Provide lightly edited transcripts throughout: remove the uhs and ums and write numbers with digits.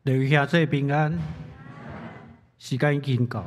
各位兄弟平安，時間已經到。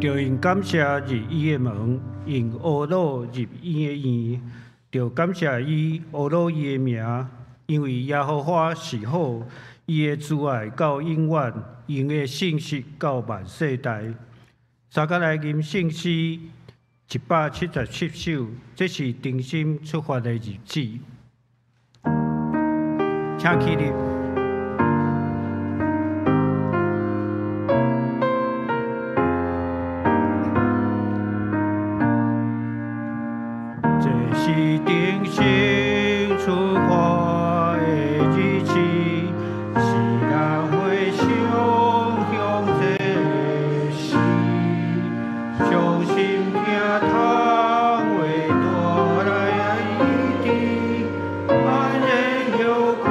著用感謝入伊的門，用呵咾入伊的院，著感謝伊，呵咾伊的名，因為耶和華是好，伊的慈愛到永遠，伊的信實到萬世代。三個來吟聖詩177首，這是重新出發的日子。請起立。這是重新出發的日子，是咱回想向前的時，相信疼痛會帶來醫治，安然歇睏看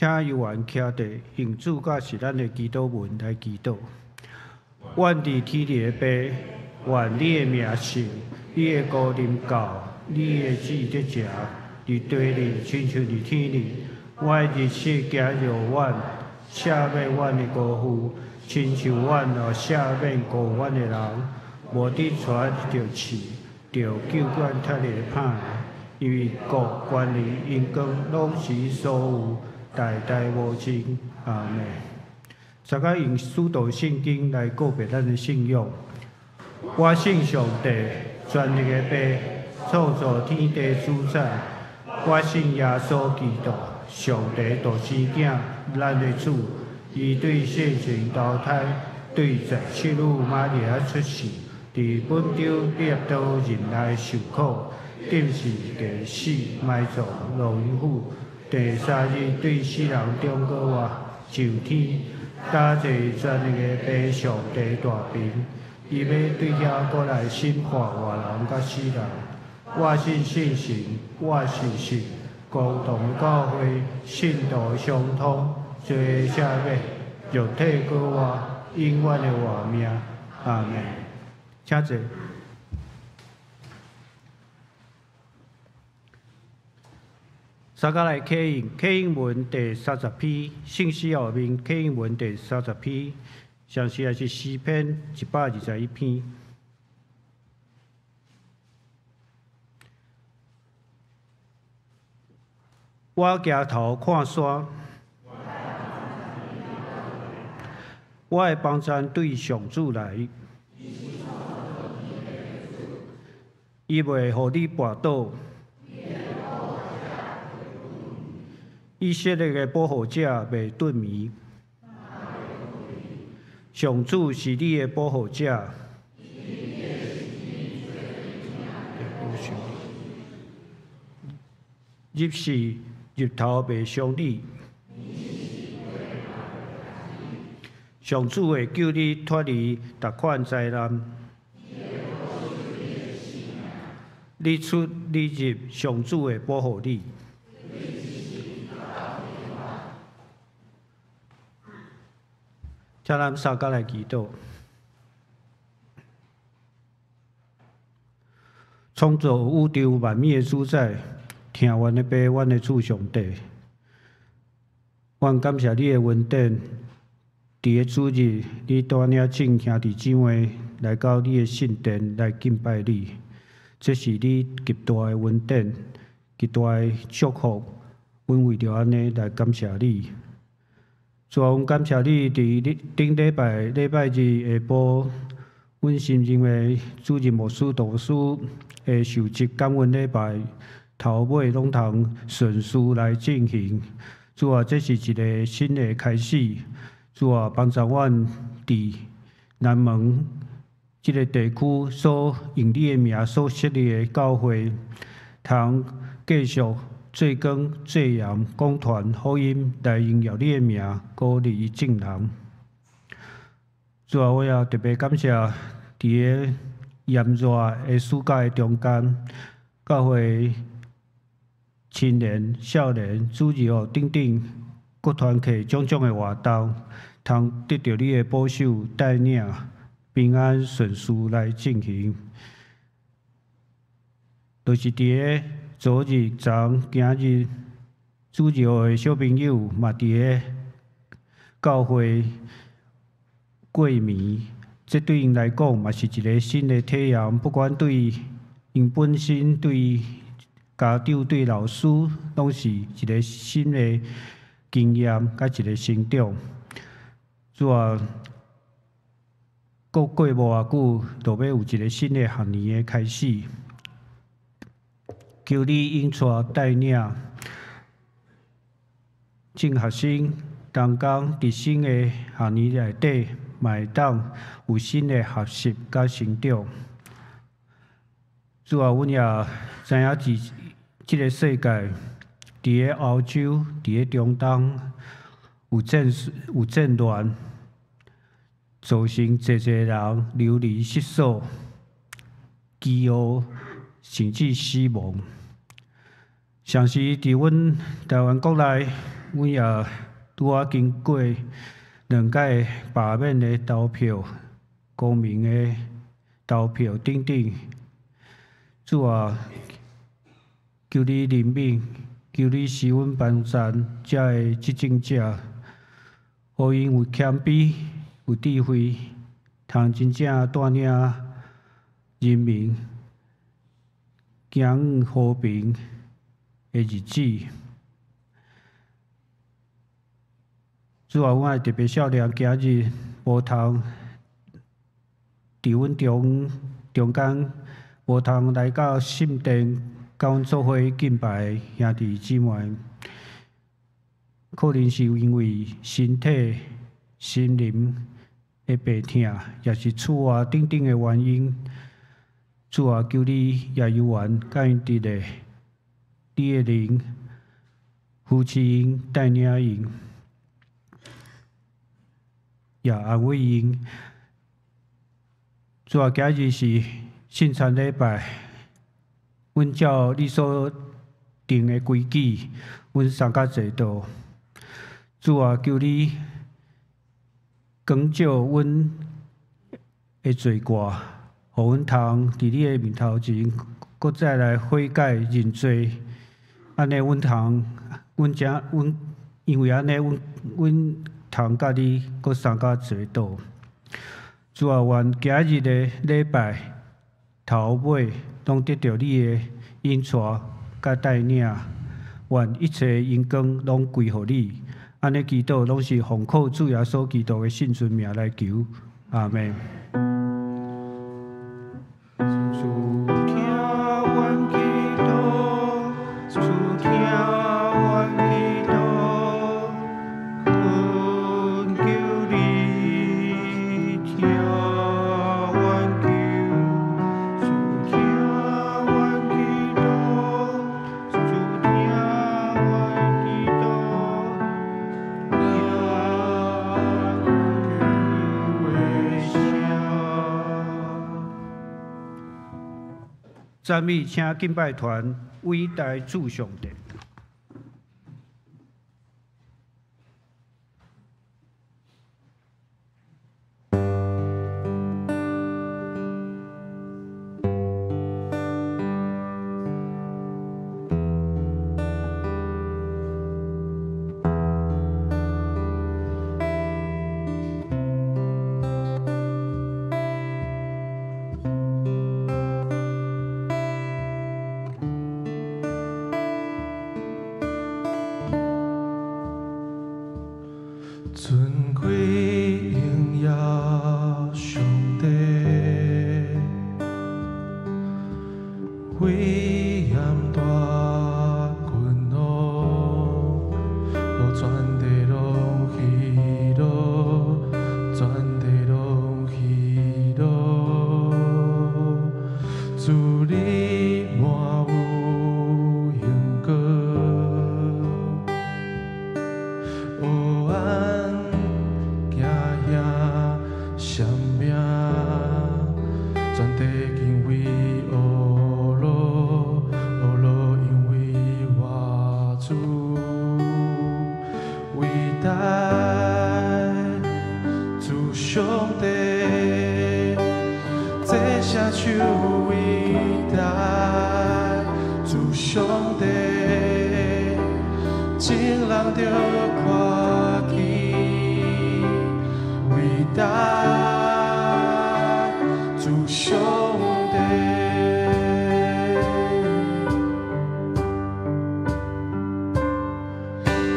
請猶原徛佇，用主佮是咱的祈禱文來祈禱。阮佇天裡的父，願你的名聖，你的國臨到，你的旨意得成，佇地裡親像佇天裡。阮的日食今予阮，赦免阮的過犯，親像阮也赦免過阮的人，無得帶阮著試，著救阮脫離歹的。因為國、權力、榮光，攏是你所有，代代無盡。阿們。大家用使徒信經來告白咱的信仰。我信上帝，全能的父，創造天地主宰。我信耶穌基督，上帝獨生囝，咱的主。伊對聖神投胎，對十七女瑪利亞出世，佇本丟彼拉多忍耐受苦，釘十架死，埋葬，落陰府，第三日對死人中閣活，上天，搭坐全能的父上帝大爿，伊欲對遐閣來審判活人佮死人。我信聖神，我是信共同的教會，聖徒的相通，罪的赦免，肉體閣活，永遠的活命。阿們。請坐。大家來啟應，啟應文第三十篇，聖詩後面啟應文第三十篇，上次也是詩篇121篇。我舉頭看山，我的幫贊對上主來，伊袂予你跋倒。以色列的保護者袂頓眠。上主是你的保護者。日時日頭袂傷你。上主會救你脫離逐款災難。你出你入，上主會保護你。請咱三家來祈禱。創造宇宙萬物的主宰，疼阮的父，阮的主上帝，阮感謝你的恩典。佇个主日，你帶領眾兄弟姊妹來到你的聖殿來敬拜你，這是你極大的恩典，極大的祝福。阮為著按呢來感謝你。主啊，阮感謝你，佇頂禮拜禮拜日下晡，阮新任的主任牧師、導師的受職感恩禮拜，頭尾攏通順序來進行。主啊，這是一個新的開始。主啊，幫助阮佇南門這个地區所用你的名所設立的教會，通繼續做光、做鹽、講傳福音，來榮耀你的名，鼓勵眾人。主啊，我也特別感謝佇个炎熱的暑假的中間，教會青年、少年、主日學等等各團體種種的活動，通得著你的保守帶領，平安順遂來進行。就是佇个昨日、昨、今日，主日學的小朋友嘛佇个教會過暝，這對𪜶來講嘛是一个新的體驗。不管對𪜶本身、對家長、對老師，攏是一个新的經驗，佮一个成長。主啊，閣過無偌久，就欲有一个新的學年的開始。求你引帶帶領眾學生同工佇新的學年內底，嘛會當有新的學習佮成長。主啊，阮也知影佇這个世界，佇个歐洲、佇个中東有戰有戰亂，造成濟濟人流離失所、飢餓，甚至死亡。像是佇阮台灣國內，阮也拄仔經過兩屆罷免的投票、公民的投票等等。主啊，求你憐憫，求你施阮幫贊遮的執政者，予𪜶有謙卑、有智慧，通真正帶領人民行向和平的日子。主啊，阮愛特別少年今日無通佇阮中間，無通來到聖殿，佮阮做伙敬拜兄弟姊妹，可能是因為身體、心靈的病痛，抑是厝外等等的原因。主啊，求你也有緣佮𪜶佇咧，你的靈扶持𪜶、帶領𪜶，也安慰𪜶。主啊，今日是聖餐禮拜，阮照你所定的規矩，阮送甲濟道。主啊，求你光照阮的罪過，予阮通佇你的面頭前，閣再來悔改認罪。按呢，阮通，阮才，阮因為按呢，阮通佮你閣相佮濟道。主啊，願今日的禮拜頭尾攏得著你的引帶佮帶領，願一切榮光攏歸予你。按呢祈禱攏是奉靠主耶穌基督的聖尊名來求，阿們。主聽阮祈禱，主聽阮祈禱，懇求你聽阮求。主聽阮祈禱，主聽阮祈禱，聽阮求的聲。讚美，請敬拜團偉大主上帝。尊貴榮耀上帝，威嚴大君王，全地攏喜樂，全地攏喜樂，主你滿有榮光。黑暗驚嚇闪命，全地敬畏阿羅，阿羅因為我主偉大，主上帝，這聖手偉大，主上帝，眾人著看見偉大，主上帝。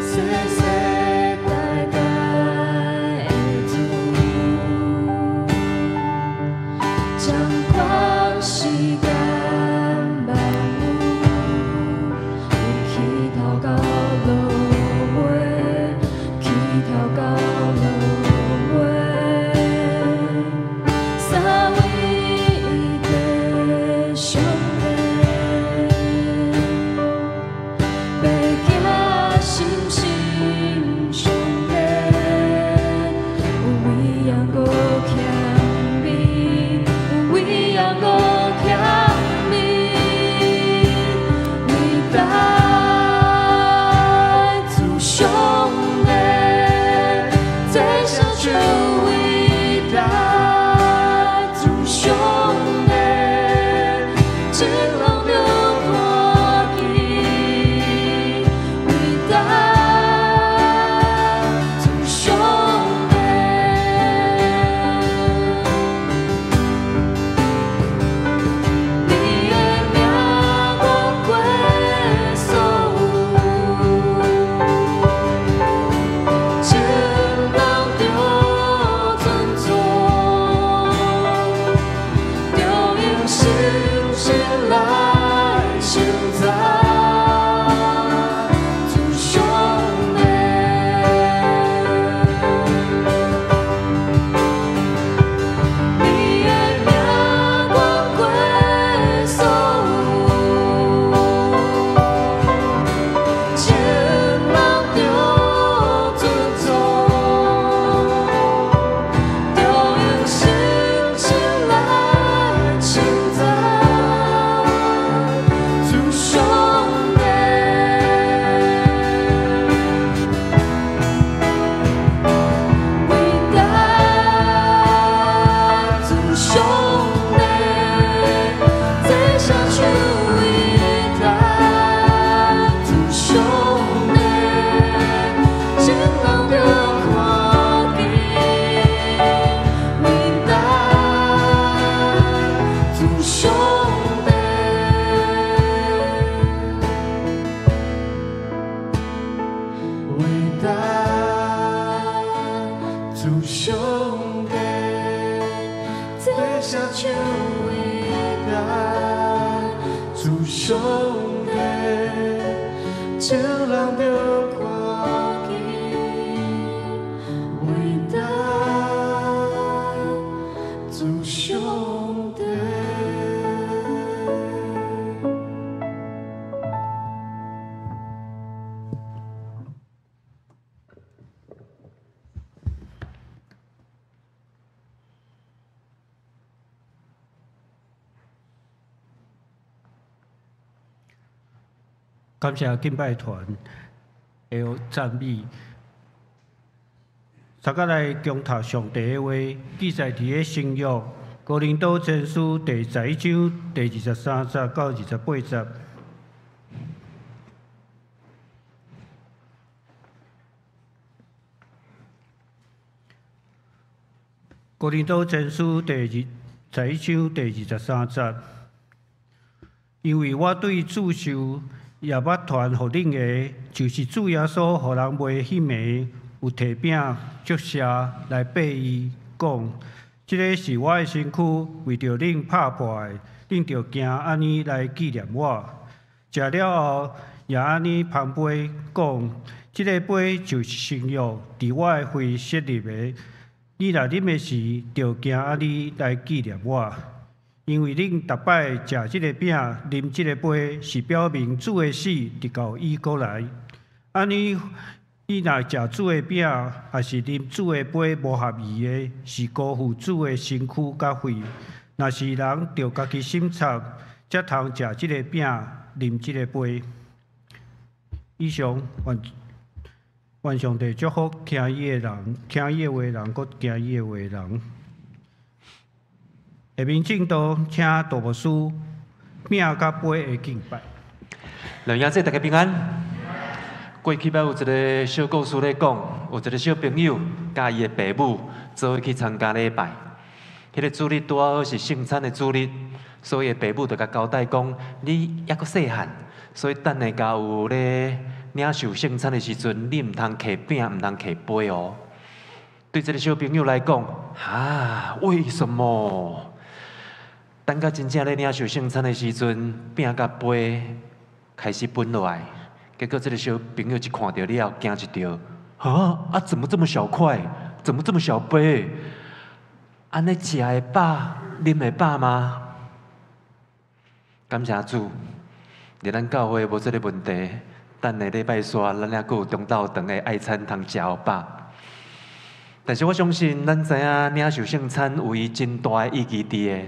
世世代代的主，掌權世間萬有，伊起頭到落尾，起頭到落尾，三位一體上帝，欲行信心上帝，有威嚴閣謙卑，有威嚴閣這聲唱偉大，主上帝，眾人著看見偉大，主上帝。感謝敬拜團的讚美。大家來恭讀上帝的話，記載佇个新約哥林多前書第十一章第23節到28節。哥林多前書第十一章第23節，因為我對主受，也捌傳予恁的，就是主耶穌予人賣彼暝，有提餅祝謝來擘伊，講：這个是我的身軀，為著恁拍破的，恁著行按呢來紀念我。食了後，也按呢捧杯，講：這个杯就是新約，佇我的血設立的。你若啉的時，著行按呢來紀念我。因為恁逐擺食這個餅、啉這個杯，是表明主的死，直到伊閣來。按呢，你若食主的餅，抑是啉主的杯，無合宜的，是辜負主的身軀佮血。若是人著家己審查，才通食這個餅、啉這個杯。以上，願上帝祝福聽伊的人，聽伊的話的人，閣行伊的話的人。下面進度，請大牧師餅佮杯的敬拜。兩兄姊大家平安。過去捌有一个小故事咧講，有一个小朋友佮伊的爸母做伙去參加禮拜。彼个主日拄好是聖餐的主日，所以爸母就共交代講：你猶閣細漢，所以等下共有咧領受聖餐的時陣，你毋通提餅，毋通提杯哦。對這个小朋友來講，哈，為什麼？等到真正咧領受聖餐的時陣，餅佮杯開始分落來，結果這个小朋友一看著了後，驚一跳，哈啊！怎麼這麼小塊？怎麼這麼小杯？按呢食會飽，啉會飽嗎？感謝主，佇咱教會無這个問題。等下禮拜四，咱猶閣有中晝頓的愛餐通食予飽。但是我相信，咱知影領受聖餐有伊真大的意義佇的。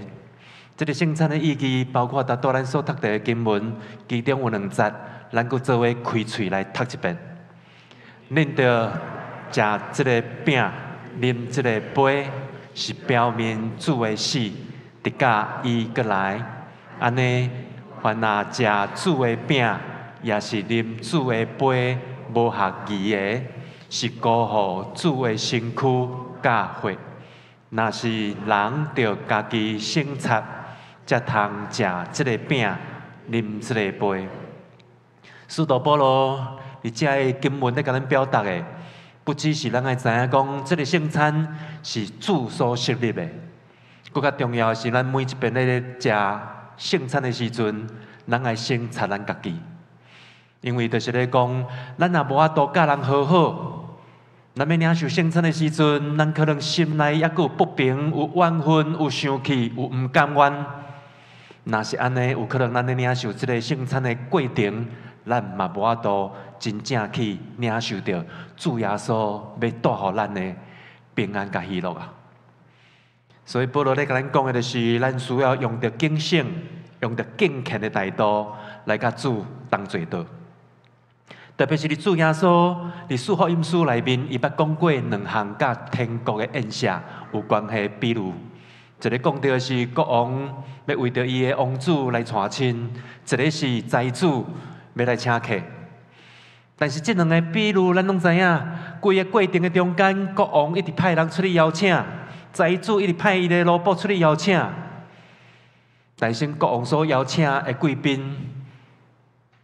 這个聖餐的意義，包括頭拄咱所讀著的經文，其中有兩節，咱閣做伙開喙來讀一遍。恁著食這个餅，啉這个杯，是表明主的死，直到伊閣來。按呢，凡若食主的餅，也是啉主的杯，無合宜的，是辜負主的身軀佮血。若是人著家己省察，才通食這个餅，啉這个杯。使徒保羅佇這个經文咧共咱表達的，不只是咱愛知影講，這个聖餐是主所設立的，閣較重要的是，咱每一遍咧食聖餐的時陣，咱愛省察咱家己，因為就是咧講，咱若無法度佮人和好，咱欲領受聖餐的時陣，咱可能心內猶閣有不平、有怨恨、有生氣、有毋甘願。若是按呢，有可能咱咧領受這个聖餐的過程，咱嘛無法度真正去領受著主耶穌欲帶予咱的平安佮喜樂啊！所以保羅咧共咱講的就是，咱需要用著警醒、用著敬虔的態度來佮主同做倒。特別是佇主耶穌佇四福音書內面，伊捌講過兩項佮天國的宴席有關係比喻。一个講著的是國王欲為著伊的王子來娶親，一个是財主欲來請客。但是這兩个比喻，咱攏知影，規个過程的中間，國王一直派人出去邀請，財主一直派伊的奴僕出去邀請。但是國王所邀請的貴賓，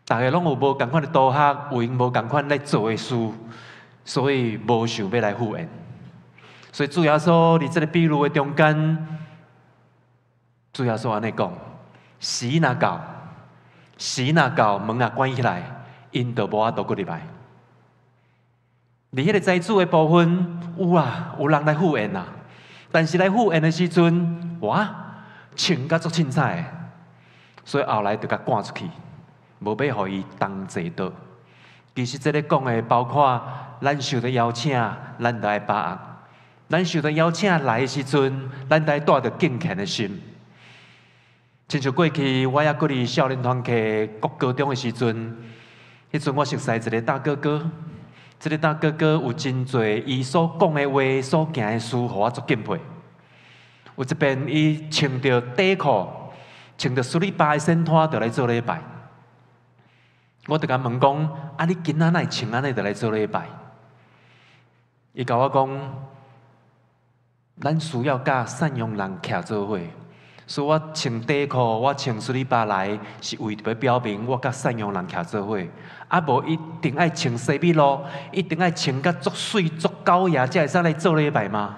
逐个攏有無仝款的道學，有𪜶無仝款咧做的事，所以無想欲來赴宴。所以主耶穌佇這个比喻的中間，主耶穌按呢講：時若到，時若到，門仔關起來，𪜶就無法度閣入來。佇彼個財主的部分，有啊，有人來赴宴啊。但是來赴宴的時陣，哇，穿甲足凊彩的，所以後來就共趕出去，無欲予伊同齊桌。其實這个講的包括咱受到邀請，咱就愛把握；咱受到邀請來的時陣，咱就愛帶著敬虔的心。親像過去我猶閣佇少年團契國高中的時陣，彼陣我熟似一个大哥哥，這个大哥哥有真濟伊所講的話、所行的事，予我足敬佩。有一遍，伊穿著短褲，穿著斯里巴的身拖，就來做禮拜。我就共問講：啊，你今仔哪會穿按呢就來做禮拜？伊共我講：咱需要佮善用人徛做伙，所以我穿短褲，我穿斯里巴來，是為著欲表明我佮善用人徛做伙。啊，無一定愛穿西米露，一定愛穿甲足媠足厚也才會使來做禮拜嗎？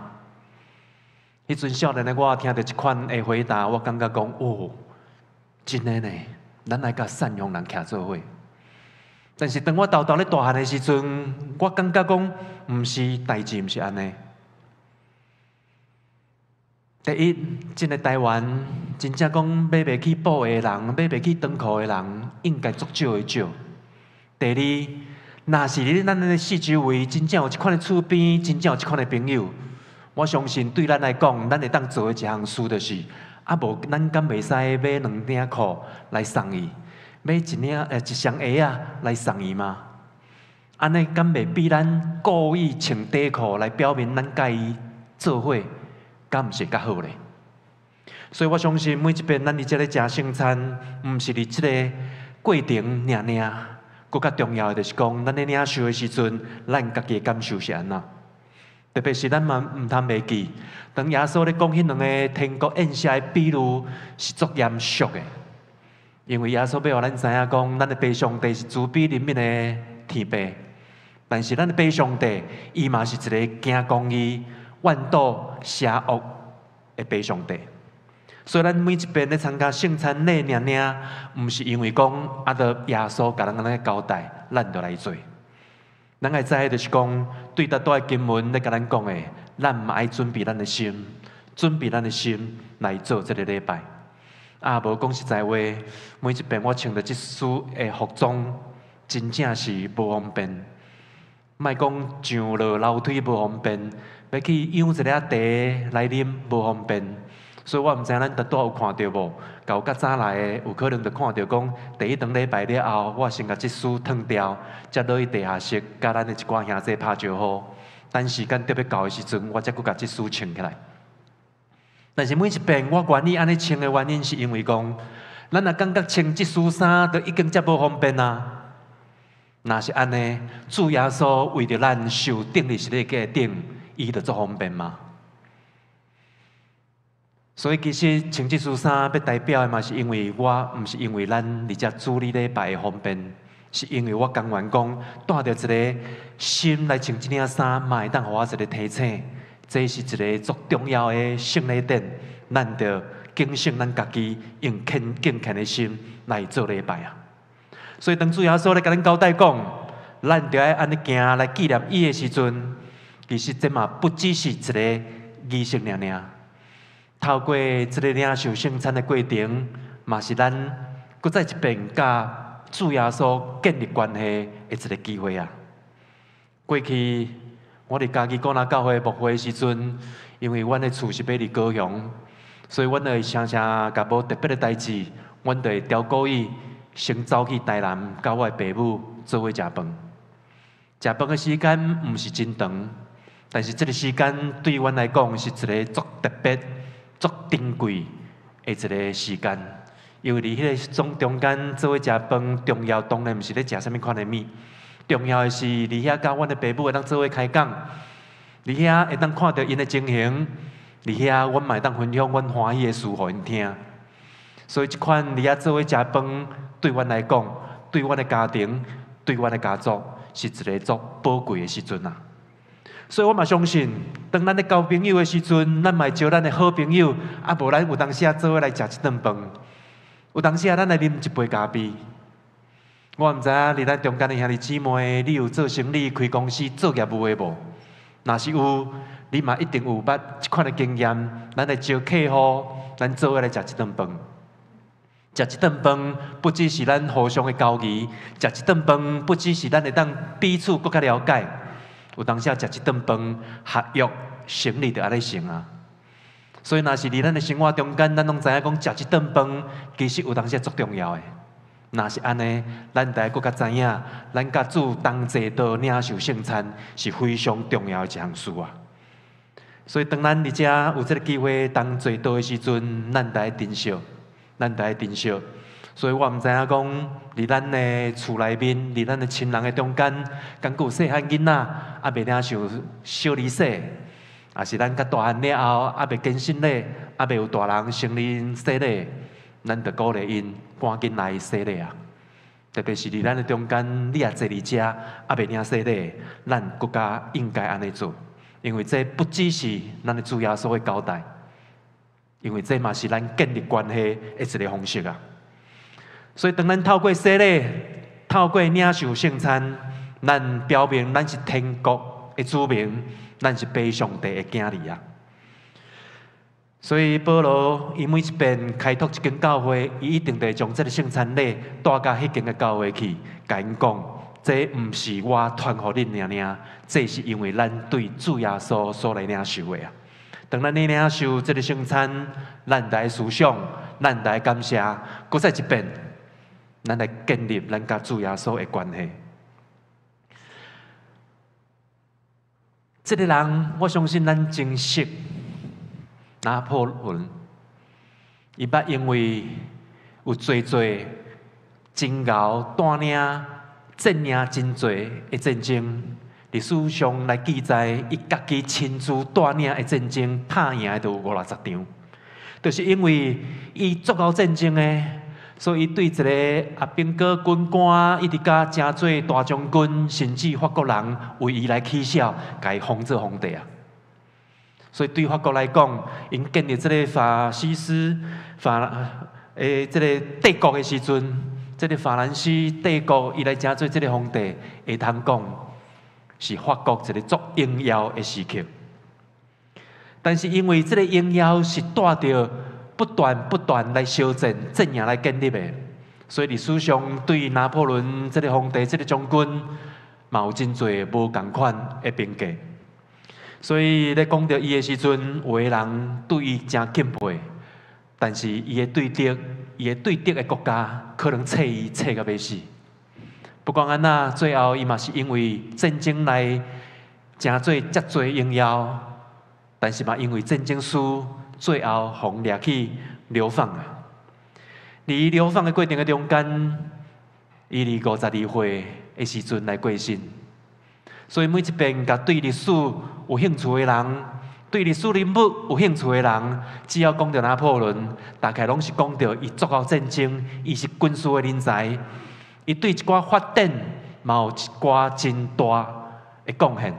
彼陣少年的我聽著這款的回答，我感覺講：哦，真的呢，咱愛佮善用人徛做伙。但是當我沓沓咧大漢的時陣，我感覺講，毋是代誌，毋是按呢。第一，這个台灣真正講買袂起布的人，買袂起長褲的人，應該足少的少。第二，若是佇咱的四周圍真正有這款的厝邊，真正有這款的朋友，我相信對咱來講，咱會當做的一項事就是，啊無咱敢袂使買兩領褲來送伊，買一領一雙鞋仔來送伊嗎？按呢敢袂比咱故意穿短褲來表明咱佮伊做伙，敢毋是較好咧？所以我相信每一遍咱佇這咧食聖餐，毋是佇這个過程爾爾，閣較重要的就是講，咱咧領受的時陣，咱家己的感受是按怎？特別是咱嘛毋通袂記，當耶穌咧講彼兩个天國宴席的比喻，是足嚴肅的。因為耶穌欲予咱知影講，咱的父上帝是慈悲憐憫的天父，但是咱的父上帝，伊嘛是一个行公義、怨妒邪惡的父上帝。所以咱每一遍咧參加聖餐禮爾爾，毋是因為講啊，著耶穌共咱按呢交代，咱就來做。咱愛知影就是講，對拄才的經文咧共咱講的，咱嘛愛準備咱的心，準備咱的心來做這个禮拜。啊，無講實在話，每一遍我穿著這束的服裝，真正是無方便。莫講上落樓梯無方便，欲去飲一下茶來啉無方便。所以我毋知影咱拄才有看著無？有較早來的，有可能就看著講，第一堂禮拜了後，我先共這束脫掉，才落去地下室，佮咱的一寡兄弟拍招呼。等時間特別到的時陣，我才閣共這束穿起來。但是每一遍我願意按呢穿的原因，是因為講，咱若感覺穿這束衫就已經遮無方便啊。若是按呢，主耶穌為著咱受釘佇十字架頂，伊就足方便嗎？所以其實穿這束衫，欲代表的嘛，是因為我，毋是因為咱佇遮主禮禮拜的方便，是因為我甘願講，帶著一个心來穿這領衫，嘛會當予我一个提醒，這是一个足重要的聖禮典，咱著警醒咱家己，用敬虔的心來做禮拜啊。所以當主耶穌咧共咱交代講，咱著愛按呢行來紀念伊的時陣，其實這嘛不只是一个儀式爾爾。透過這个領受聖餐的過程，嘛是咱閣再一遍佮主耶穌建立關係的一个機會啊！過去我佇嘉義顧南教會牧會的時陣，因為阮的厝是佇高雄，所以阮會常常共無特別的代誌，阮就會調故意先走去台南，佮我的爸母做伙食飯。食飯的時間毋是真長，但是這个時間對阮來講是一个足特別、足珍貴的一个時間，因為佇彼个種中間做伙食飯，重要當然毋是咧食啥物款的物，重要的是佇遐佮阮的爸母會當做伙開講，佇遐會當看著𪜶的情形，佇遐阮嘛會當分享阮歡喜的事予𪜶聽。所以這款佇遐做伙食飯，對阮來講，對阮的家庭，對阮的家族，是一个足寶貴的時陣啊！所以我嘛相信，當咱咧交朋友的時陣，咱嘛會招咱的好朋友，啊無咱有當時仔做伙來食一頓飯，有當時仔咱來啉一杯咖啡。我毋知影佇咱中間的兄弟姊妹，你有做生意、開公司、做業務的無？若是有，你嘛一定有捌這款的經驗。咱來招客戶，咱做伙來食一頓飯。食一頓飯，不只是咱互相的交誼；食一頓飯，不只是咱會當彼此閣較了解。有當時食一頓飯，合約生意就按呢成啊。所以，若是佇咱的生活中間，咱攏知影講，食一頓飯其實有當時足重要的。若是按呢，咱著愛閣較知影，咱佮主同齊佇領受聖餐是非常重要的一項事啊。所以，當咱佇遮有這个機會同齊佇的時陣，咱著愛珍惜，咱著愛珍惜。所以我毋知影講，佇咱的厝內面，佇咱的親人的中間，敢閣有細漢囡仔，猶未領受小禮洗，抑是咱較大漢了後，猶未堅信禮，猶未有大人成人洗禮，咱著鼓勵𪜶趕緊來洗禮啊！特別是佇咱的中間，你也坐佇遮，猶未領洗禮，咱閣較應該按呢做，因為這不只是咱的主耶穌的交代，因為這嘛是咱建立關係的一个方式啊。所以，當咱透過洗禮，透過領受聖餐，咱表明咱是天國的子民，咱是父上帝的囝兒啊。所以，保羅伊每一遍開拓一間教會，伊一定會將這个聖餐禮帶到彼間的教會去，共𪜶講：這毋是我傳予恁爾爾，這是因為咱對主耶穌所來領受的啊。當咱咧領受這个聖餐，咱來思想，咱來感謝，閣再一遍，咱來建立咱佮主耶穌的關係。這个人，我相信咱真熟。拿破崙，伊捌因為有濟濟真𠢕帶領戰贏真濟的戰爭，歷史上來記載，伊家己親自帶領的戰爭拍贏的都有五六十場，就是因為伊足𠢕戰爭的，所以伊對一个阿兵哥軍官，一直到成做大將軍，甚至法國人為伊來取笑，共伊封做皇帝啊。所以對法國來講，𪜶建立這个法西斯法誒這个帝國的時陣，這个法蘭西帝國伊來成做這个皇帝，會通講是法國一个足榮耀的時刻。但是因為這个榮耀是帶著不斷不斷來相戰、陣營來建立的，所以歷史上對拿破崙這个皇帝、這个將軍，嘛有真濟無仝款的評價。所以咧講著伊的時陣，有的人對伊誠敬佩，但是伊的對敵，伊的對敵的國家可能揣伊揣甲欲死。不管按怎，最後伊嘛是因為戰爭來成做遮濟榮耀，但是嘛因為戰爭輸，最後予掠去流放啊。佇流放的過程的中間，伊佇52歲的時陣來過身。所以每一遍，共對歷史有興趣的人，對歷史人物有興趣的人，只要講著拿破崙，大概攏是講著伊足𠢕戰爭，伊是軍事的人才，伊對一寡發展嘛有一寡真大的貢獻。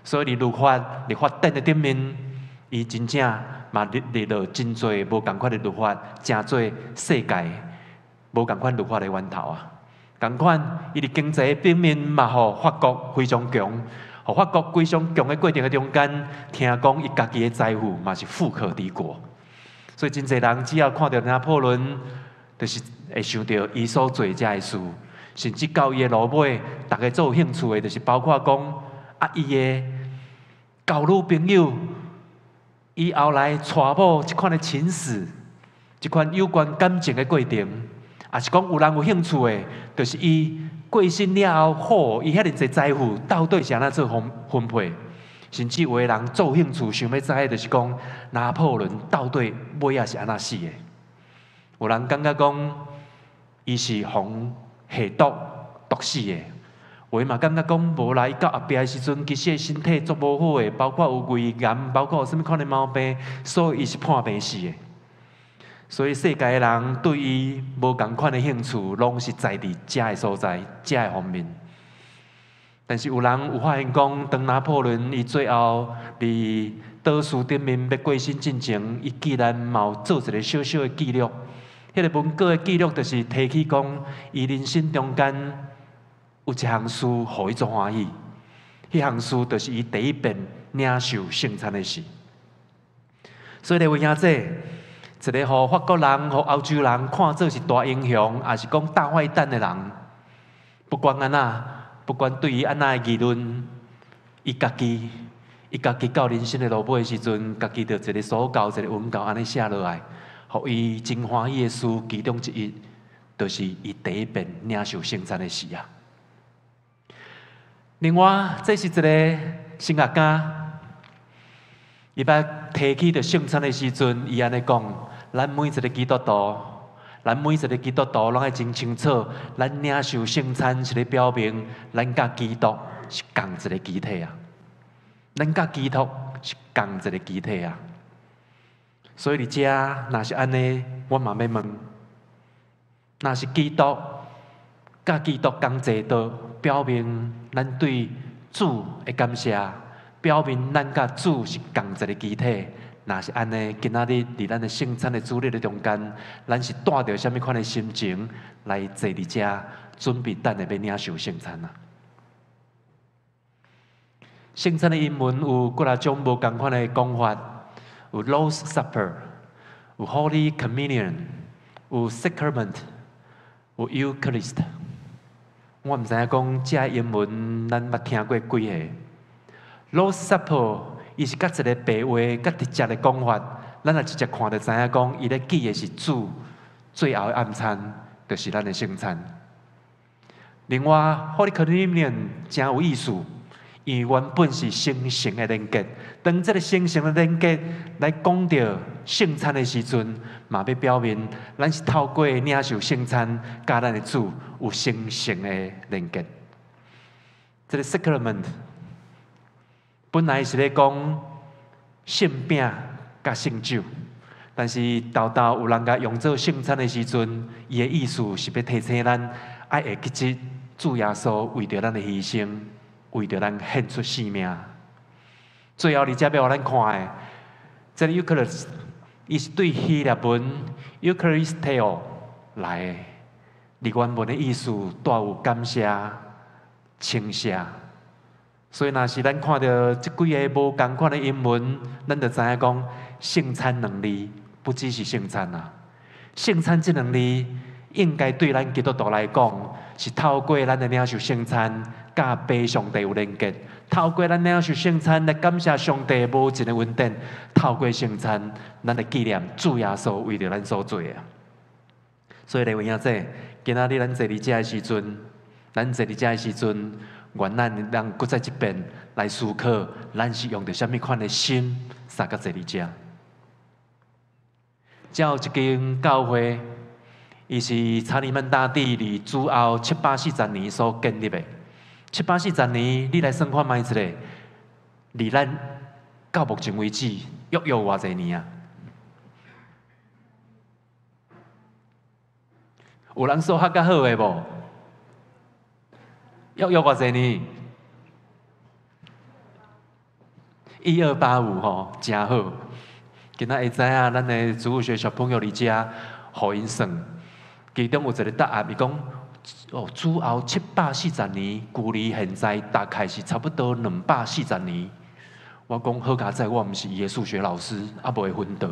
所以佇律法、佇法典的頂面，伊真正嘛立立落真濟無仝款的律法，成做世界無仝款律法的源頭啊！仝款，伊佇經濟方面嘛，予法國非常強，予法國非常強的過程的中間，聽講伊家己的財富嘛是富可敵國，所以真濟人只要看著拿破崙，就是會想著伊所做遮的事，甚至到伊的落尾，逐家足有興趣的，就是包括講啊，伊的交女朋友，伊後來娶某這款的情史，這款有關感情的過程。抑是講有人有興趣的，就是伊過身了後，伊遐爾濟財富到底是按怎做分分配？甚至有的人足有興趣想欲知的，就是講拿破崙到底尾仔是按怎死的？有人感覺講伊是予下毒毒死的，有的嘛感覺講無啦，伊到後壁的時陣，其實身體足無好的，包括有胃癌，包括有啥物款的毛病，所以伊是破病死的。所以世界的人對伊無仝款的興趣，攏是在佇遮个所在、遮个方面。但是有人有發現講，當拿破崙伊最後佇島嶼頂面欲過身進前，伊竟然嘛有做一個小小的記錄。彼個文稿的記錄就是提起講，伊人生中間有一項事，予伊足歡喜。彼項事就是伊第一遍領受聖餐的事。所以，各位兄弟，一個予法國人、予歐洲人看做是大英雄，抑是講大壞蛋的人，不管按怎，不管對伊按怎的議論，伊家己到人生的落尾的時陣，家己就一個手稿、一個文稿按呢寫落來，予伊真歡喜的事，其中之一，就是伊第一遍領受聖餐的事啊。另外，這是一個神學家，伊捌提起著聖餐的時陣，伊按呢講：咱每一個基督徒，咱每一個基督徒攏愛真清楚，咱領受聖餐是咧表明，咱佮基督是仝一个肢體啊！咱佮基督是仝一个肢體啊！所以佇遮，若是按呢，我嘛欲問：若是基督佮基督仝坐桌，表明咱對主的感謝，表明咱佮主是仝一個肢體。若是按呢，今仔日佇咱的聖餐的主日的中間，咱是帶著啥物款的心情來坐佇遮，準備等下欲領受聖餐啊？聖餐的英文有幾若種無仝款的講法，有 Lord's Supper，有 Holy Communion，有 Sacrament，有 Eucharist。我毋知影講這英文咱捌聽過幾个？Lord's Supper 伊是佮一个白話、較直接的講法，咱若直接看就知影講，伊咧記的是主最後的晚餐，就是咱的聖餐。另外，Holy Communion 誠有意思，因為原本是神聖的連結。當這个神聖的連結來講著聖餐的時陣，嘛欲表明咱是透過領受聖餐，佮咱的主有神聖的連結。這个 Sacrament 本來是咧講聖餅佮聖酒，但是沓沓有人共用做聖餐的時陣，伊的意思是欲提醒咱愛會記得主耶穌為著咱的犧牲，為著咱獻出性命。最後，佇遮欲予咱看的，這个 Eucharist，伊是對希臘文 Eucharisteo 來的，佇原文的意思帶有感謝、稱謝。所以，若是咱看著這幾个無仝款的英文，咱就知影講聖餐兩字不只是聖餐啊。聖餐這兩字應該對咱基督徒來講，是透過咱的領受聖餐，佮父上帝有連結；透過咱領受聖餐來感謝上帝無盡的恩典；透過聖餐，咱來紀念主耶穌為著咱所做的。所以，各位兄弟，今仔日咱坐佇遮的時陣，咱坐佇遮的時陣，願咱咱閣再一遍來思考，咱是用著啥物款的心，相佮坐佇遮。遮有一間教會，伊是查理曼大帝佇主後740年所建立的。七百四十年，你來算看覓一下，離咱到目前為止，約約偌濟年啊？有人數學較好的無？約約偌濟年？1285吼，誠好。今仔會知影，咱的主日學小朋友佇遮，予𪜶算，其中有一个答案，伊講：哦，主後七百四十年，距離現在大概是差不多240年。我講好佳哉，我毋是伊的數學老師，猶無會昏倒。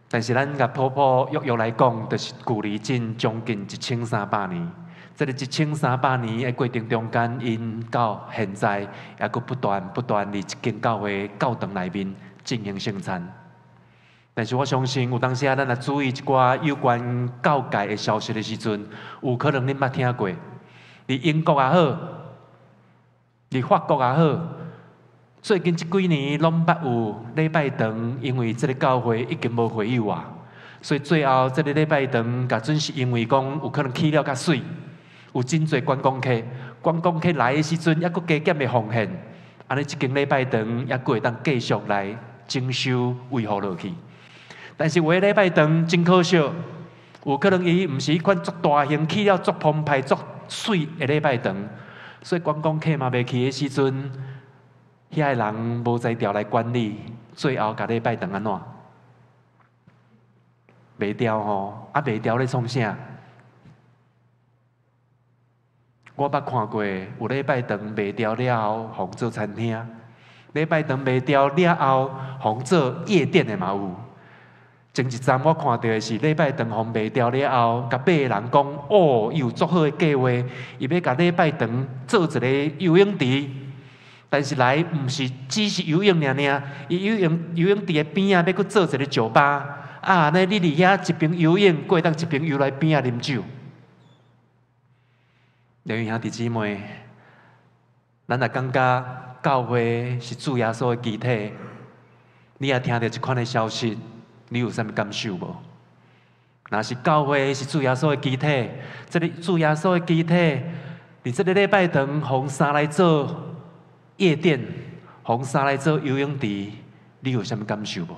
但是咱共普普約約來講，就是距離今將近1300年。這个1300年的過程中間，𪜶到現在猶閣不斷不斷佇這間教會教堂內面進行聖餐。但是我相信，有當時啊，咱若注意一寡有關教界的消息的時陣，有可能恁捌聽過。佇英國也好，佇法國也好，最近這幾年攏捌有禮拜堂，因為這个教會已經無會友啊，所以最後這个禮拜堂，共準是因為講有可能起了較媠，有真濟觀光客，觀光客來的時陣，猶閣加減的奉獻，按呢這間禮拜堂猶閣會當繼續來整修維護落去。但是有的禮拜堂真可惜，有可能伊毋是彼款足大型、起了足澎湃、足媠的禮拜堂，所以觀光客嘛袂去的時陣，遐个人無才調來管理，最後共禮拜堂按怎？賣掉吼，啊賣掉咧創啥？我捌看過有禮拜堂賣掉了後，予做餐廳；禮拜堂賣掉了後，予做夜店的嘛有。前一站我看著的是禮拜堂予賣掉了後，共買的人講：哦，伊有足好的計劃，伊欲共禮拜堂做一个游泳池。但是來毋是只是游泳爾爾，伊游泳池的邊仔欲閣做一个酒吧。啊，按呢你佇遐一邊游泳，閣會當一邊游來邊仔啉酒。弟兄兄弟姊妹，咱若感覺教會是主耶穌的肢體，你若聽著這款的消息，你有啥物感受無？若是教會是主耶穌的肢體，這个主耶穌的肢體，佇這个禮拜堂予捎來做夜店，予捎來做游泳池，你有啥物感受無？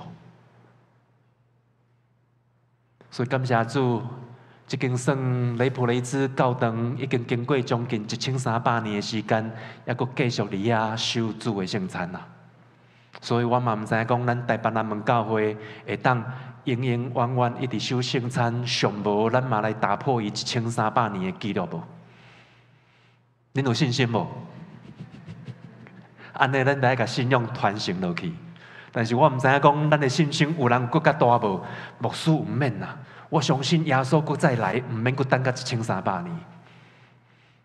所以感謝主，這間算雷普雷茲教堂已經經過將近1300年的時間，猶閣繼續佇遐守主的聖餐啊！所以我嘛毋知影講，咱台北南門教會會當永永遠遠一直守聖餐，上無咱嘛來打破伊1300年的紀錄無？恁有信心無？按呢，咱來共信仰傳承落去。但是我毋知影講，咱的信心有人閣較大無？牧師毋免啦，我相信耶穌閣再來，毋免閣等到1300年。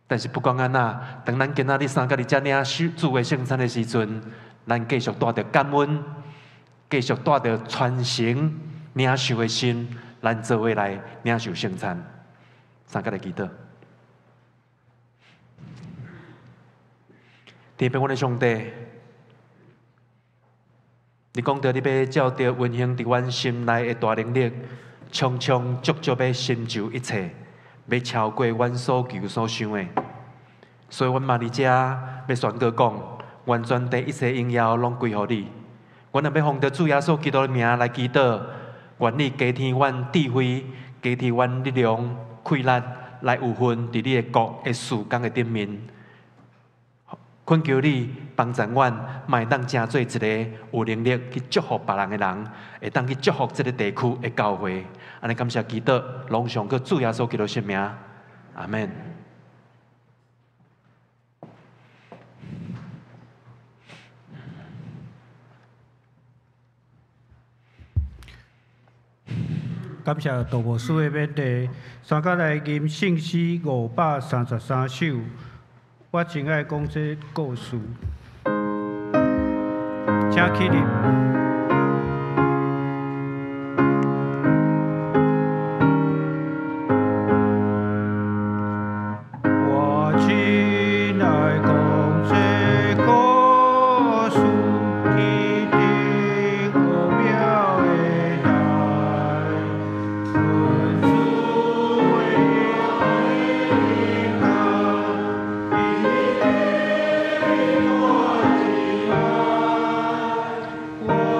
但是不管按怎，當咱今仔日三個佇遮領受主的聖餐的時陣，咱繼續帶著感恩，繼續帶著傳承領受的心，咱做伙來領受聖餐。三個來祈禱。天父，阮的上帝，你講著你欲照著運行佇阮心內的大能力，充充足足欲成就一切，欲超過阮所求所想的。所以，阮嘛佇遮欲宣告講，願全地一切榮耀攏歸予你。阮若欲奉著主耶穌基督的名來祈禱，願你加添阮智慧，加添阮力量、氣力，來有份佇你的國的事工的頂面。懇求你幫助阮，嘛會當成做一个有能力去祝福別人的人，會當去祝福這个地區的教會。按呢感謝基督，攏上過主耶穌基督聖名，阿們。感謝杜牧師的勉勵，三甲來吟聖詩533首。我真愛講這故事，請起立。我真愛講這故事，天頂奧妙的代，阮主榮耀的榮耀。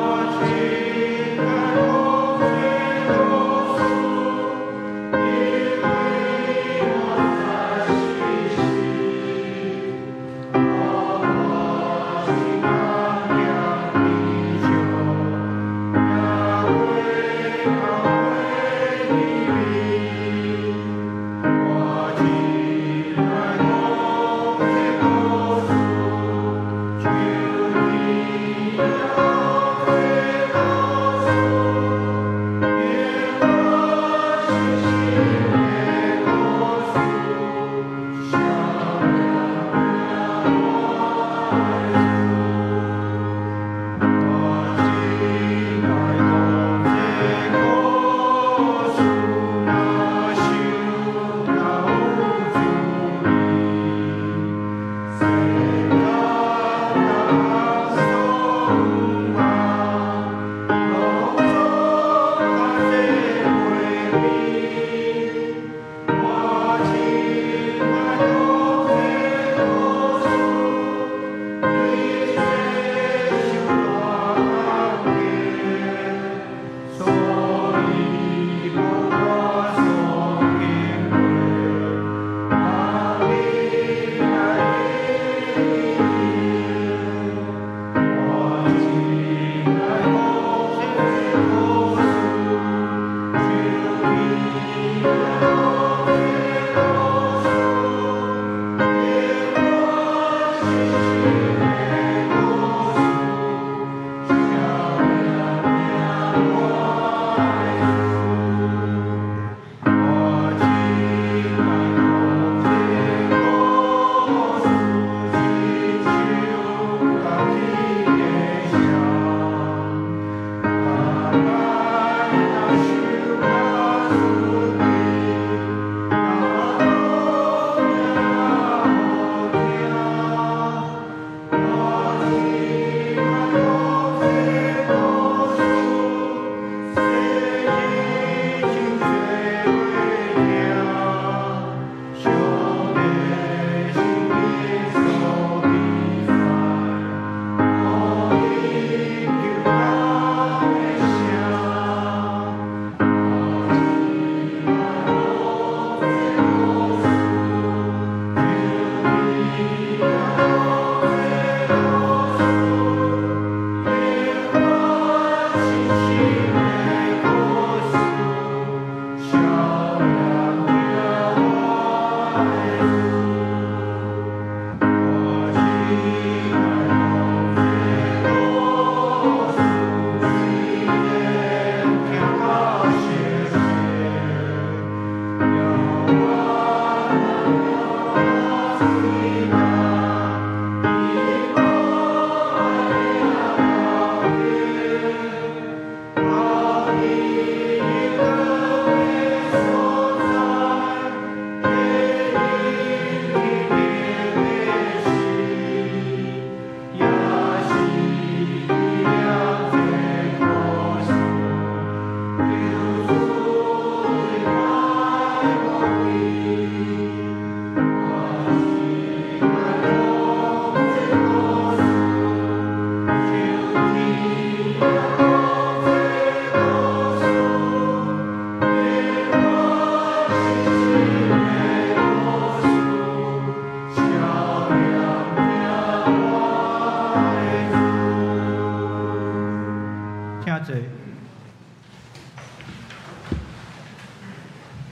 請坐。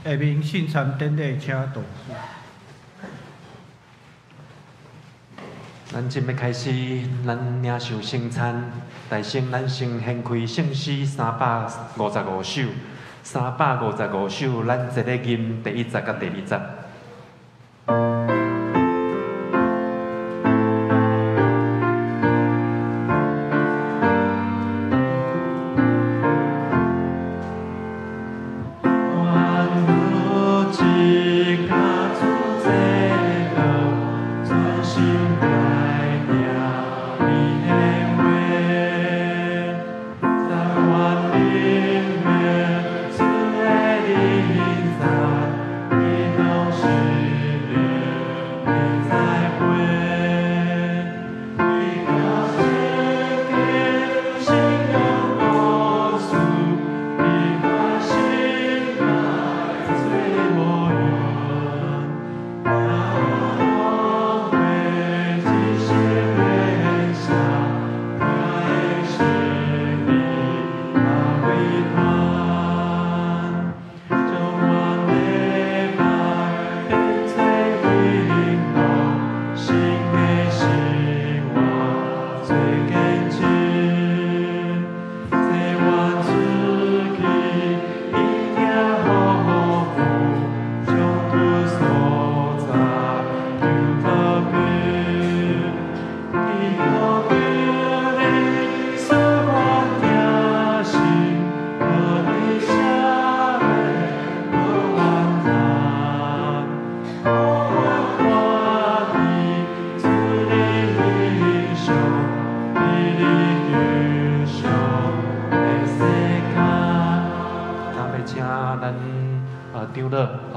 下面聖餐典禮，請倒數。咱這欲開始，咱領受聖餐。大先，咱先掀開聖詩355首，355首，咱一个吟第一節佮第二節。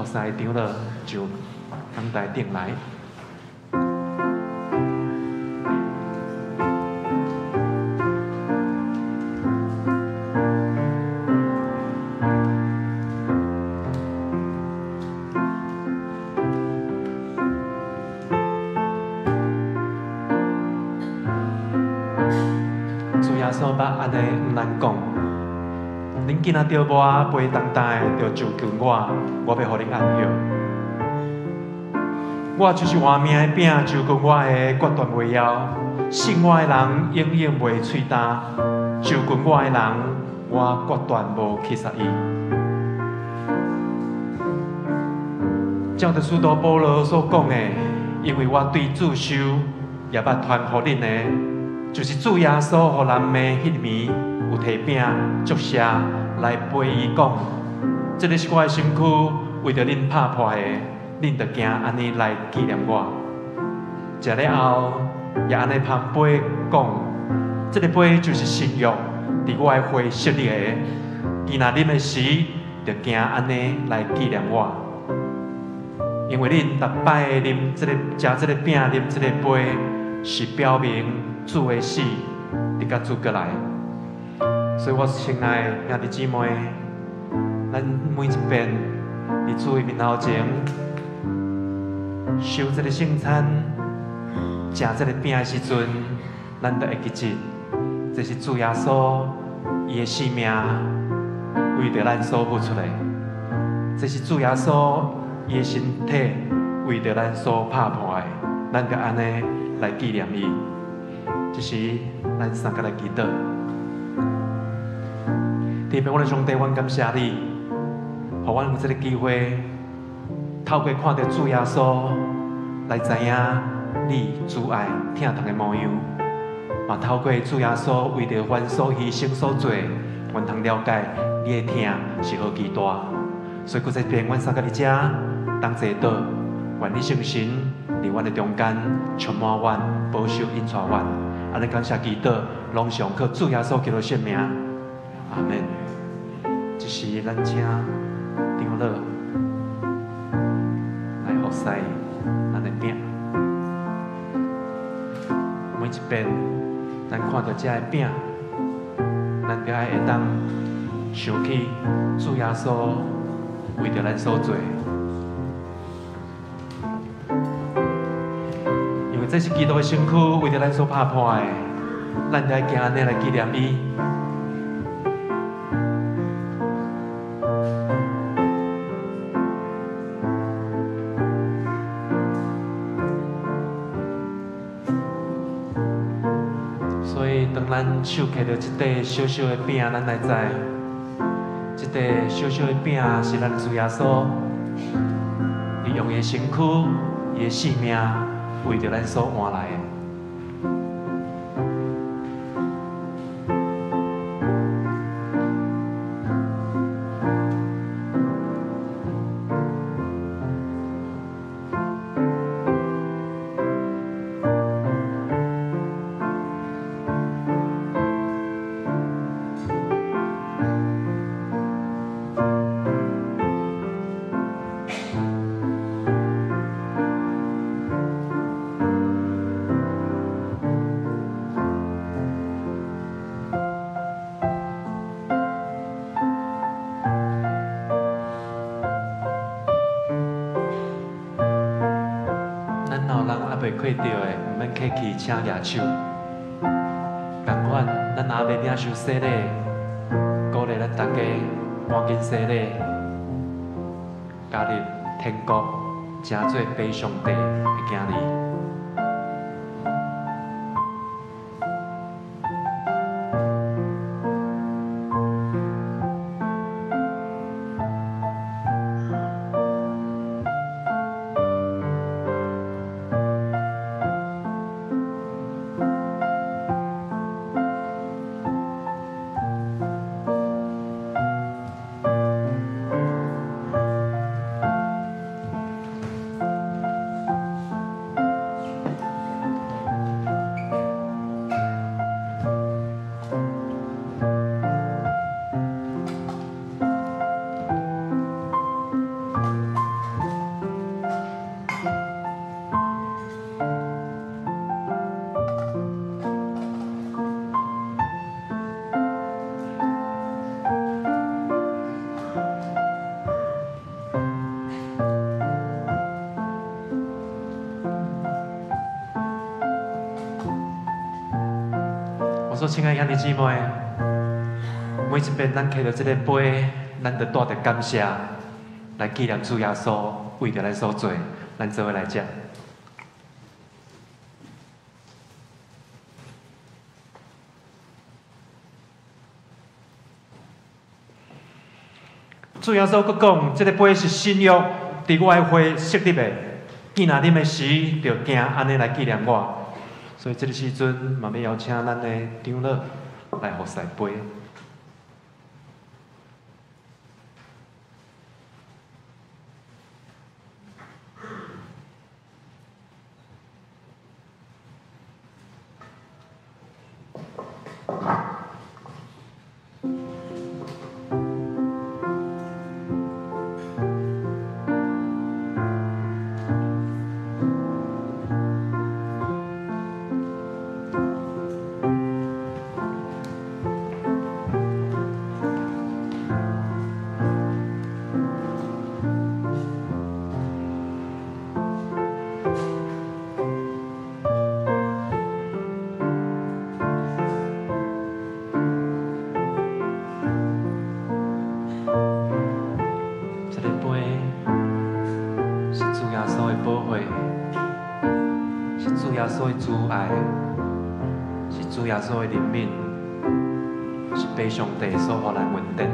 三个長老就講台頂來。主耶穌捌按呢向咱講。恁囝仔著我背重擔的，著就近我，我欲予恁安歇。我就是活命的餅，就近我的決斷袂枵。信我的人永遠袂喙焦，就近我的人，我決斷無棄殺伊。照著使徒保羅所講的，因為我對主受，也捌傳予恁的，就是主耶穌予人罵彼暝，有提餅祝謝來陪伊講，這个是我的身軀，為著恁拍破的，恁著行按呢來紀念我。食了後，也按呢捧杯講，這个杯就是新約，佇我的血設立的。伊若啉的時，著行按呢來紀念我。因為恁逐擺啉這个、食這个餅、啉這個杯，是表明主的死，直到主閣來。所以我親愛的兄弟姊妹，咱每一遍佇主的面頭前受這个聖餐、食這个餅的時陣，咱都會記得，這是主耶穌伊的性命為著咱所付出的，這是主耶穌伊的身體為著咱所拍破的，咱就按呢來紀念伊。這時，咱三個來祈禱。天父，阮的上帝，阮感謝你，予阮有這个機會，透過看著主耶穌，來知影你慈愛疼痛的模樣。嘛透過主耶穌為著阮所犧牲所做，阮通了解你的疼是何其大。所以，閣再遍，阮三个佇遮同齊禱，願你聖神佇阮的中間充滿阮，保守引帶阮。按呢感謝祈禱，攏上靠主耶穌基督聖名。阿們。這時咱請長老來服侍咱的餅。每一遍咱看著這个餅，咱就愛會當想起主耶穌為著咱所做。因為這是基督的身軀，為著咱所拍破的，咱就愛行按呢來紀念伊。所以，當咱手提著這塊小小的餅，咱來知，這塊小小的餅是咱主耶穌，伊用伊的身軀、伊的性命，為著咱所換來的。咱若有人猶未看著的，毋免客氣，請舉手。仝款，咱若猶未領受洗禮，鼓勵咱大家趕緊洗禮，加入天國，成做父上帝的囝兒。我所親愛兄弟姊妹，每一遍咱提著這個杯，咱就帶著感謝來紀念主耶穌為著咱所做，咱做伙來食。主耶穌閣講，這個杯是新約，佇我的血設立的，見若啉的時，就行按呢來紀念我。所以這個時陣，嘛欲邀請咱的長老來服侍杯。這個杯是主耶穌的寶血，是主耶穌的慈愛，是主耶穌的憐憫，是父上帝所予咱恩典。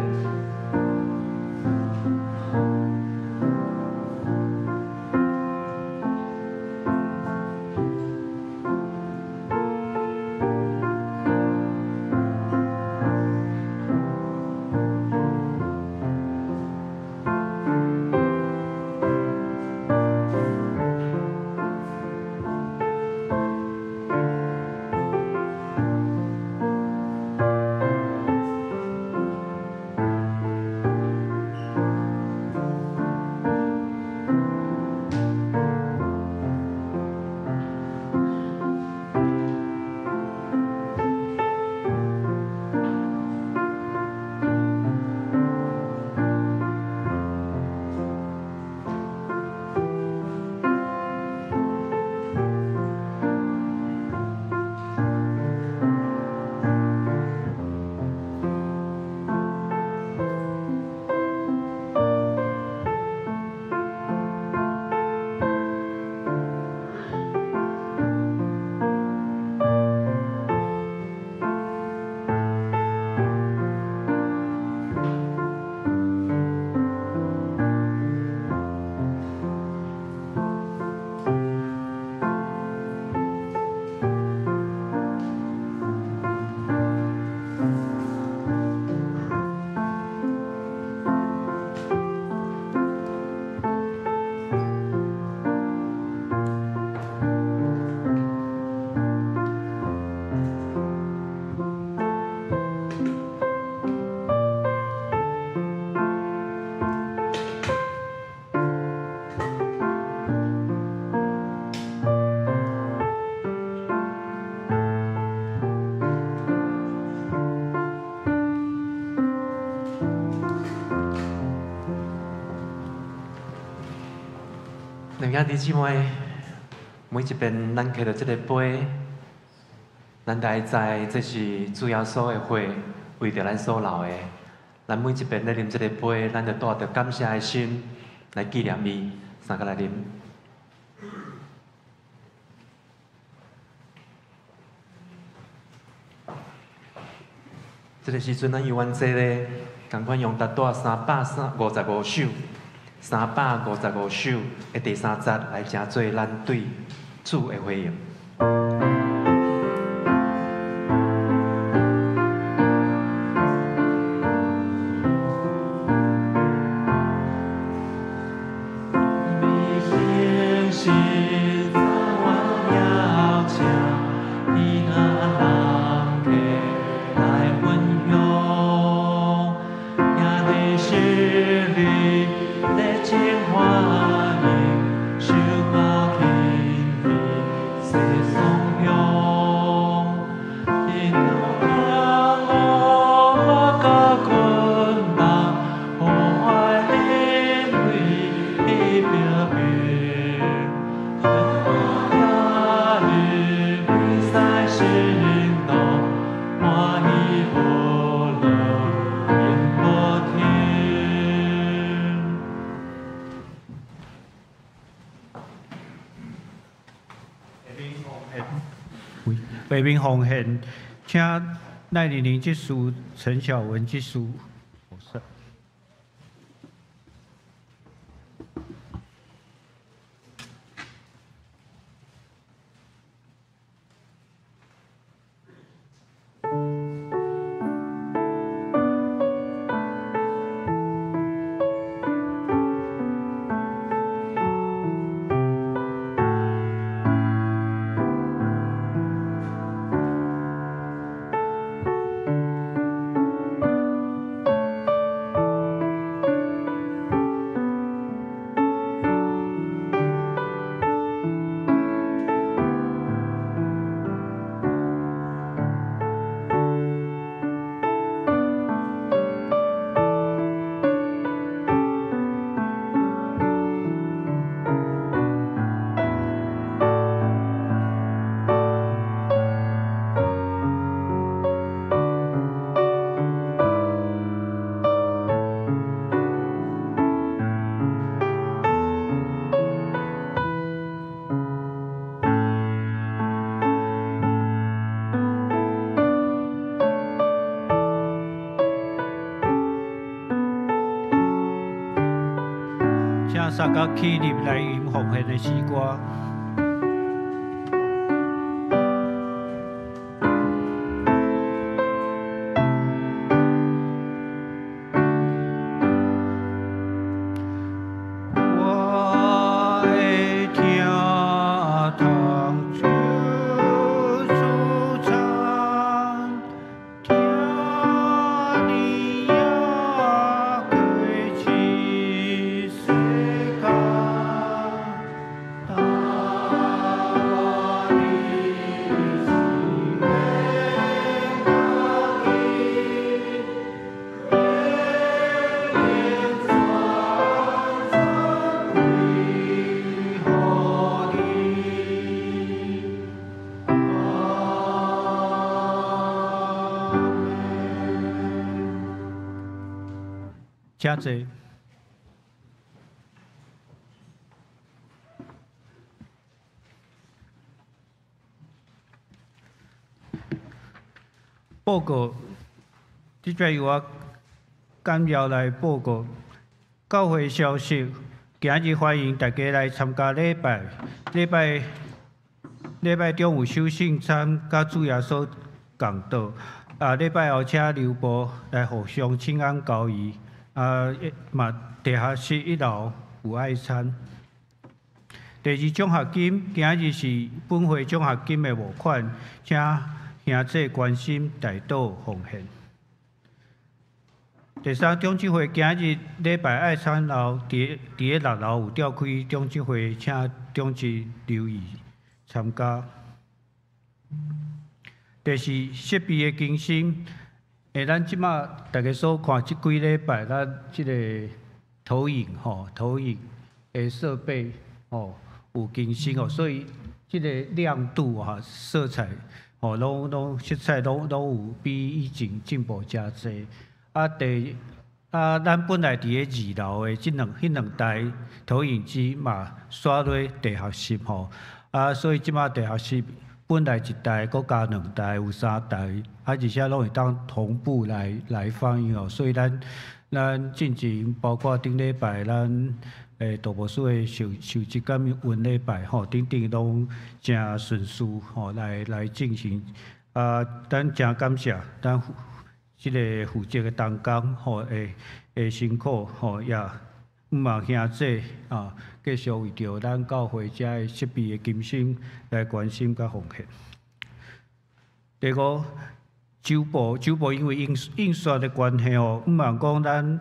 兩兄弟姊妹，每一遍咱提著這个杯，咱就愛知這是主耶穌的血，為著咱所流的。咱每一遍咧啉這个杯，咱就帶著感謝的心來紀念伊，三個來啉。這个時陣，咱猶原坐咧，仝款用達帶355首，355首的第三節來成做咱對主的回應。下面奉獻，請賴玲玲執事、陳小文執事。請三甲起立來吟奉獻的詩歌。我的疼痛就舒畅，疼你也过一世间，但愿你是的家己，永远全全归予你。阿们。请坐。報告，這擺由我簡要來報告教會消息。今日歡迎大家來參加禮拜，禮拜禮拜中有守聖餐，佮主耶穌講道。啊，禮拜後請留步來互相請安交誼。啊，嘛地下室一樓有愛餐。第二獎學金，今日是本會獎學金的募款，請兄弟關心代禱奉獻。第三長執會今日禮拜愛餐後，佇咧六樓有召開長執會，請長執留意參加。第四，設備的更新，咱這馬大家所看這幾禮拜，咱這个投影吼，投影的設備，吼，有更新哦，所以這个亮度哈、色彩吼，攏色彩攏有比以前進步誠濟。啊，第啊，咱本來佇咧二樓的這兩彼兩台投影機嘛，徙落地下室吼。啊，所以這馬地下室本來一台，閣加兩台，有三台，啊，而且攏會當同步來放映哦。所以咱進前包括頂禮拜咱杜牧師的受職感恩禮拜吼，等等攏誠順序吼來進行。啊，咱誠感謝咱這个負責的同工吼，會辛苦吼，也毋望兄姊啊，繼續為著咱教會遮的設備的更新來關心佮奉獻。第五，周報周報因為印刷的關係吼，毋望講咱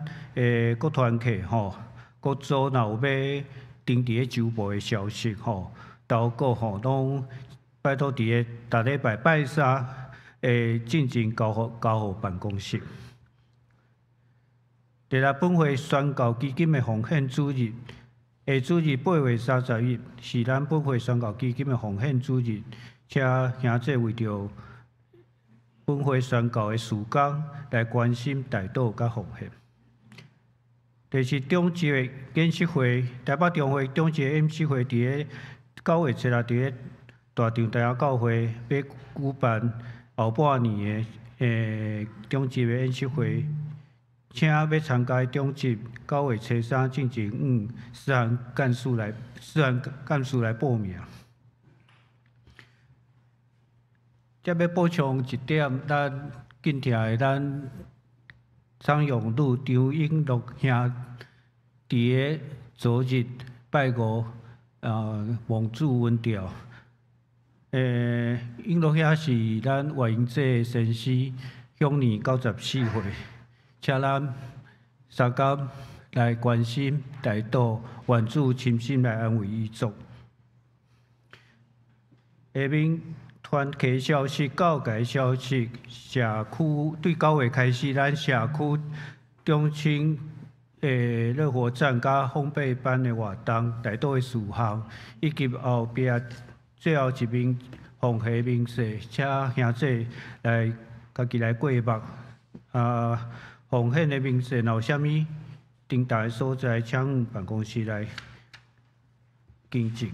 各團契吼，各組若有欲登佇咧周報的消息吼，投稿吼，攏拜託佇咧逐禮拜拜三會進前交予辦公室。第六，本會宣教基金的奉獻主日，下主日8月30日是咱本會宣教基金的奉獻主日，請兄姊為著本會宣教的事工來關心、代禱佮奉獻。第四，中級的研習會，台北中會中級的研習會，佇咧9月7日，佇咧大場大雅教會欲舉辦後半年的中級的研習會，請欲參加中級9月初三進前向思涵幹事來思涵幹事來報名。接欲補充一點，咱緊聽的咱張永祿張永樂兄佇咧昨日拜五蒙主恩召。永樂兄是咱外英這的先師，享年94歲，請咱相共來關心、代禱，願主親身來安慰遺族。下面團契消息、教界消息，社區對9月開始，咱社區中青樂活站佮烘焙班的活動、代禱的事項，以及後壁最後一名奉獻明細，請兄姊來家己來過目。啊，奉獻的明細若有啥物重大的所在，請辦公室來更正。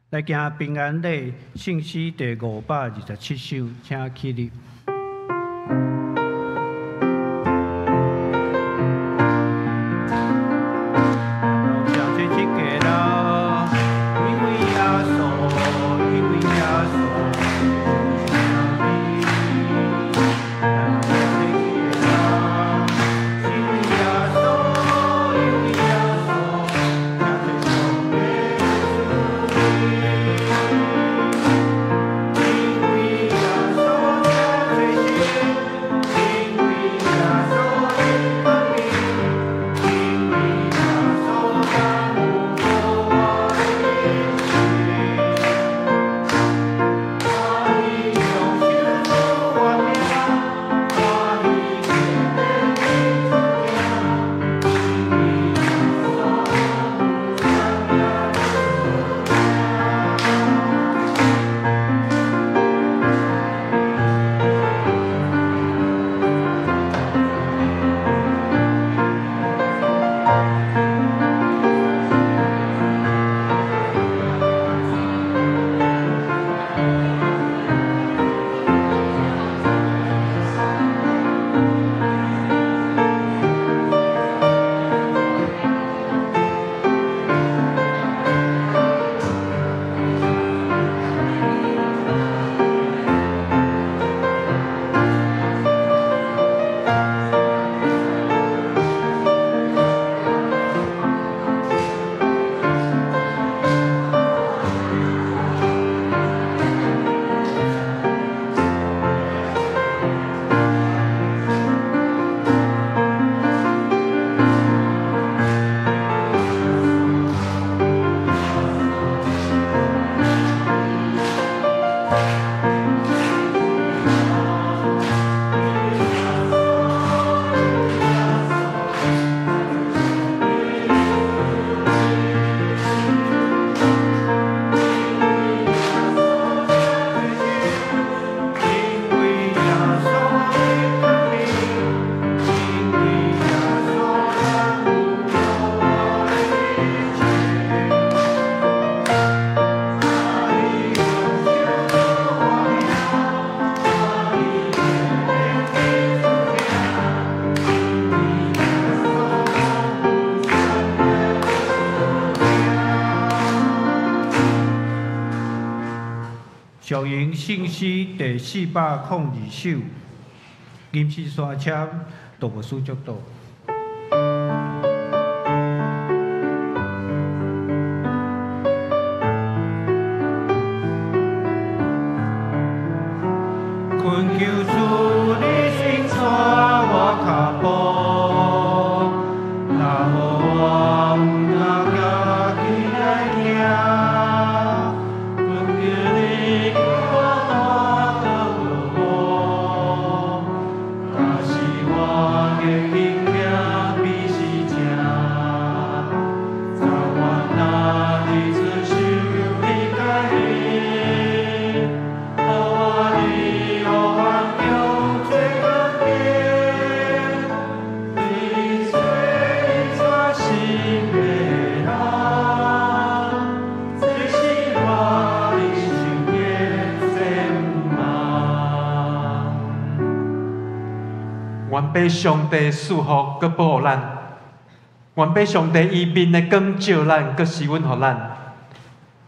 來行平安禮，聖詩第527首，請起立。因為耶穌。圣诗第402首，金丝山签杜牧师祝祷。恳求主你先带我跤步，若無我毋通行起來行。懇求你救我脫倒無，假使我逆境行必是正，早晚若日子受你改變，予我佇黑暗中做光明，你做全心的人，這是我人生的展望。願被上帝賜福，閣保護咱；願被上帝伊面的光照咱，閣施恩予咱；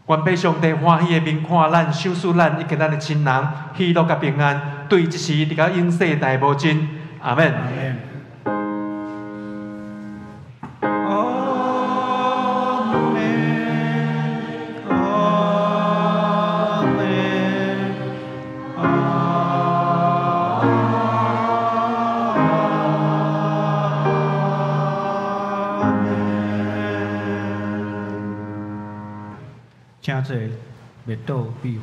願被上帝歡喜的面看咱，賞賜咱以及咱的親人喜樂佮平安，對這時直到永世代無盡。阿們。阿們。阿們，阿們，阿們。請坐，默禱閉會。